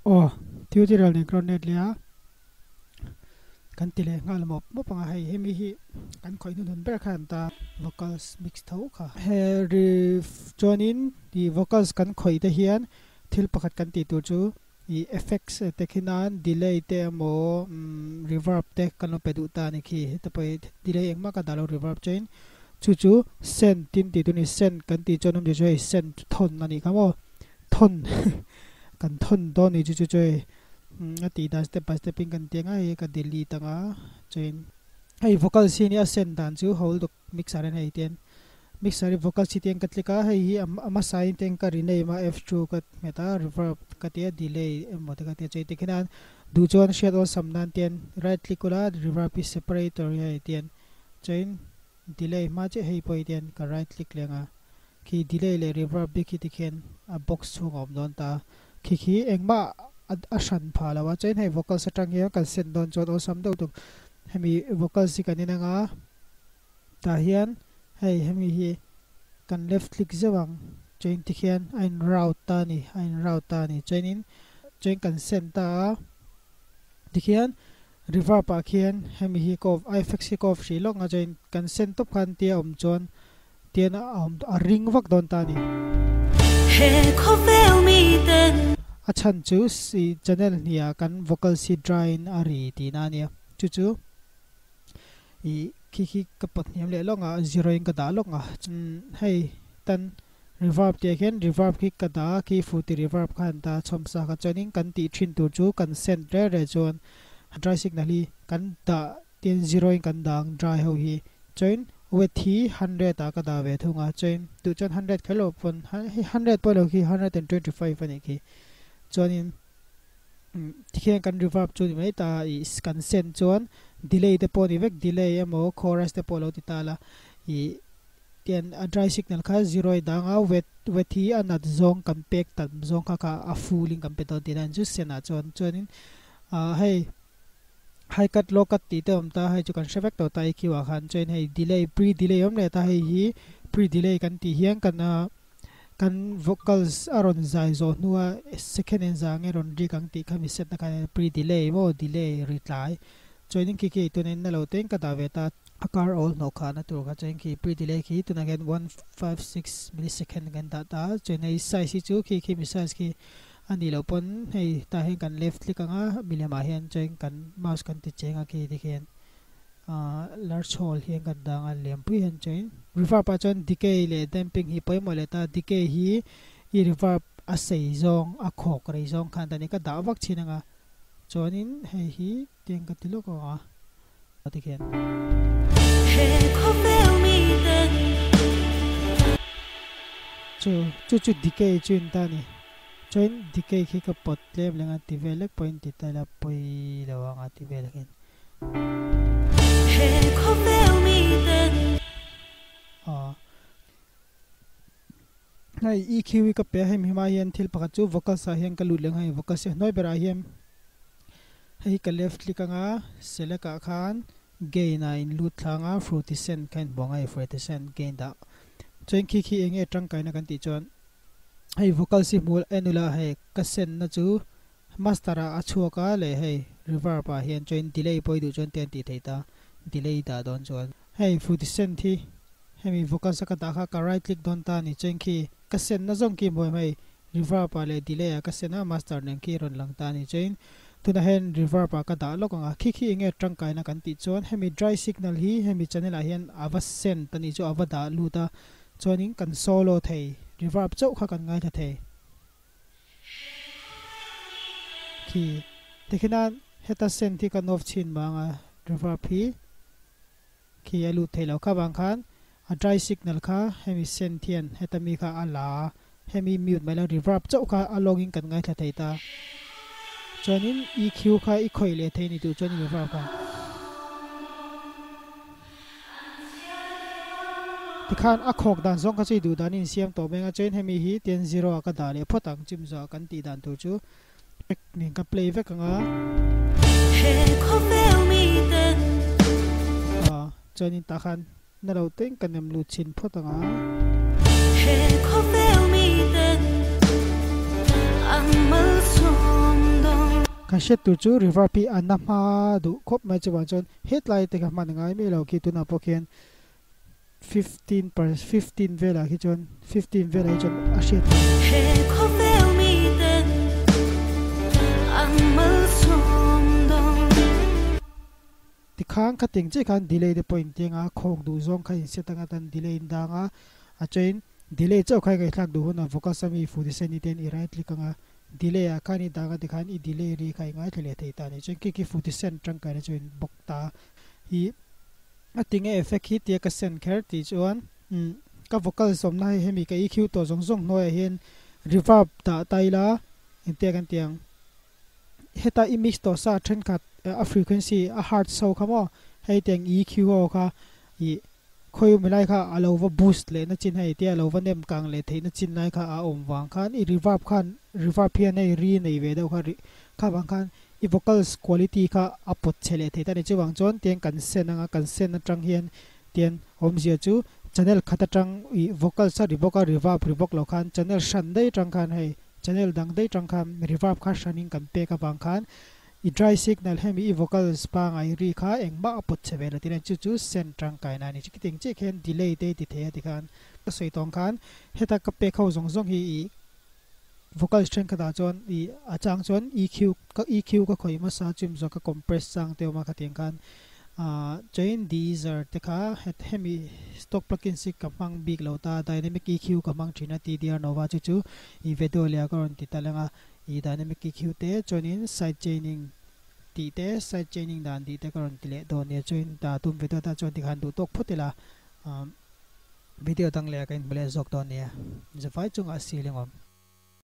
Aw tutorial nen ka rawn let leh a, kan ti leh nghal mawp mawp ang a, hei hemi hi kan khawih hnuhnun ber kha an ta vocals mix tho kha. He ri chuanin ih vocals kan khawih te hian thil pakhat kan tih tur chu ih effects te khi nan delay te emaw reverb te kan lo pe duh ta a ni khi heta pawh hi delay engmah ka dah lo reverb chuanin chu chu send tin tih tur a ni send kan tih chuan awmzia chu hei send chu thawn a nih kha maw thawn kan thawn dawn a ni chu chu chu hei a tih dan step by step in kan ti anga hei ka delete anga chuanin hei vocal si nia a send dan chu hold mixer a hei tian Mixer hi vocal chi tiang ka click a, hei hi a hmasa in tiang ka rename a F2 ka hmet a, reverb ka ti a, delay emaw te ka ti a, chei tikhin a duh chuan hriat awlsam nan tian right click ula reverb hi separator hi hei tian chuain delay hma chiah hei pawh hi tian ka right click leng a, khi delay leh reverb bik hi tikhian a box chhung a awm dawn ta, khi khi engmah a hran phah lo a, chuain hei vocals atang hian kan send dawn chuan awlsam deuh tuk hemi vocals hi kan en anga. Tah hian hei hemi hi kan left click zeuh ang chain ti khian a in route ta a ni a in route ta a ni chuanin chain kan send ta a tikhian reverb ah khian hemi hi ka off a effects hi ka off hrih lawk ang a chuanin kan send tawp khan tia awm chuan tian a awm a ring vak dawn ta a ni. A chhan chu channel hniah kan vocal si dry in a ri tihna a nia chu chu. Ih khi khi ka pawt hniam leh lawk a zero in ka dah lawk a chuan hei tan reverb tih ah khian reverb khi ka dah a khi futi reverb kha an dah a chhawm sa kha chuanin kan tih thin tur chu kan send reh reh chuan dry signal hi kan dah tin zero in kan dah ang dry ho hi chuan width hi 100 ah ka dah ve thung a chuan duh chuan 100 kher lo pawn hei 100 pawh lo khi 125 a nih khi chuanin. Tikhian kan reverb chu ni mai ta ih kan send chuan delay te pawh ni vek delay emaw chorus te pawh lo ti ta la ih tian a dry signal kha zero i dang a wet wet hi a nat zawng kan pek tam zawng kha kha a full in kan pe dawn tihna chu send ah chuan chuanin ah hei high cut low cut tih te awm ta hei chu kan hre vek tawh ta EQ ah khan chuan hei delay pre delay awm leh ta hei hi pre delay kan tih hian kan ah Kan vocals a rawn zai zawh hnua second en zah nge rawn rik ang tih kha mi set na khan pre delay maw delay ri tlai chuanin khi khi tuna in na lo teng ka dah ve ta a kar awl hnawh khah na tur kha chuan khi pre delay khi tunah khian 156 millisecond kan dah ta chuan hei size hi chu khi khi mi size khi a nih loh pawn hei tah hian kan left click anga milem ah hian chuan kan mouse kan ti cheng a khi tikhian Ahh large hall hian kan dang a liampui hian chuan reverb ah chuan decay leh damping hi pawimawh leh ta decay hi i reverb a sei zawng a khawk rei zawng khan ta ni ka dah vak thin anga chuanin hei hi tiang ka ti lawk ang a tikhian chu chu chu decay chu in ta ni chuan decay khi ka pawt tlem leng a ti vel lek pawhin ti ta ila pawi lo ang a ti vel hian. Hei EQ hi ka pe a hemi hma hian thil pakhat chu vocals ah hian ka lut leh nghal vocals hi a hnuai berah hian hei hi ka left click anga select ah khan gain ah in lut thlang a fruity send kha in hmuh ang a hei fruity send gain dah chuan khi khi eng nge tangkaina kan tih chuan hei vocals hi hmuh en ula hei ka send na chu Master ah a chhuak a leh hei reverb ah hian chuan delay pawh i duh chuan te an tih theih ta, delay dah dawn chuan. Hei food send hi hemi vocals a ka dah kha ka right click dawn ta a ni chuan khi ka send na zawng khi hmuh em hei reverb ah leh delay ah ka send a master nen khi rawn lang ta a ni chuan tunah hian reverb ah ka dah lawk ang a khi khi enge tangkaina kan tih chuan hemi dry signal hi hemi channel ah hian a va send a nih chu a va dah lut a chuanin kan solo thei reverb chauh kha kan ngaithla thei. Khi tikhian heta send hi kan off chhin vang a reverb hi khi a lut theih loh kha vang khan a dry signal kha hemi send hian heta mi kha a la a hemi mute mai lo reverb chauh kha a lawngin kan ngaithla thei ta chuanin EQ kha i khawih leh thei ni duh chuan reverb kha. Tikhan a khawk dan zawng kha chu i duh dan in siam tawh mai ang a, chuan hemi hi ten zero ah ka dah leh phawt ang, chim zawh ah kan tih dan tur chu track nen ka play vek ang a. Aw chuanin tah khan na lo teng ka nem lut chhin phawt ang a. Kan hriat tur chu reverb hi a na hma duh khawp mai chuvang chuan hetlai te kha hman ngai mai lo khi tunah pawh khian 15 per 15 velah khi chuan 15 velah hi chuan a hriat loh. He khawvel miten an malsawm dawn. Tikhan kha ting chiah khan delay te pawh in tiang a, khawk duh zawng kha in set anga tan delay in dang a, a chuan delay chauh kha i ngaihthlak duh hunah vocals a mi fuh design i ten i right click anga delay ah khan i dang a tikhan i delay ri kha i ngaithla leh thei ta a ni. Chuan khi khi fuh design tangkaina chu in bawk ta hi a tinge effect hi tia ka send kher tih chuan umm ka vocal sawmna hei hemi ka EQ tawh zawng zawng hnuaiah hian reverb dah ta ila engtia kan tih ang heta i mix tawh sa thenkhat a frequency a hertz ho kha maw hei tiang EQ ho kha ih khawi awm lai kha a lo va boost leh na chin hei tia a lo va nem kang leh theih na chin lai kha a awm vang khan i reverb khan reverb hian hei ri nei ve deuh kha ri kha vang khan I vocals quality kha a pawt chhe leh thei ta ni. Chuvang chuan tiang kan send anga kan send atang hian tian awmzia chu channel khat atang ih vocals a ri bawk a reverb ri bawk lo khan channel hran daih atang khan hei channel dang daih atang khan reverb kha hranin kan pek avang khan i dry signal hemi i vocals pangai ri kha engmah a pawt chhe ve lo tih chu chu send tangkaina a ni. Chutiang chiah khian delay te ti thei a tikhan ka sawi tawng khan heta ka pek ho zawng zawng hi ih Vocals thenkhatah chuan ih a chang chuan EQ ka EQ ka khawih hmasa chim zawk ka compress chang te awm a khatiang khan ah chain deezer te kha het hemi stock plugins hi ka hmang bik lo ta dynamic EQ ka hmang thin a TDR Nova chu chu ih video leh ah ka rawn ti ta leng a ih dynamic EQ te chuanin side chaining tih te side chaining dan tih te ka rawn ti leh dawn nia chuan ta tum video tan chuan tikhan duh tawk phawt ila ah video dang leh ah ka inhmu leh zawk dawn nia zafai chungah a ceiling awm.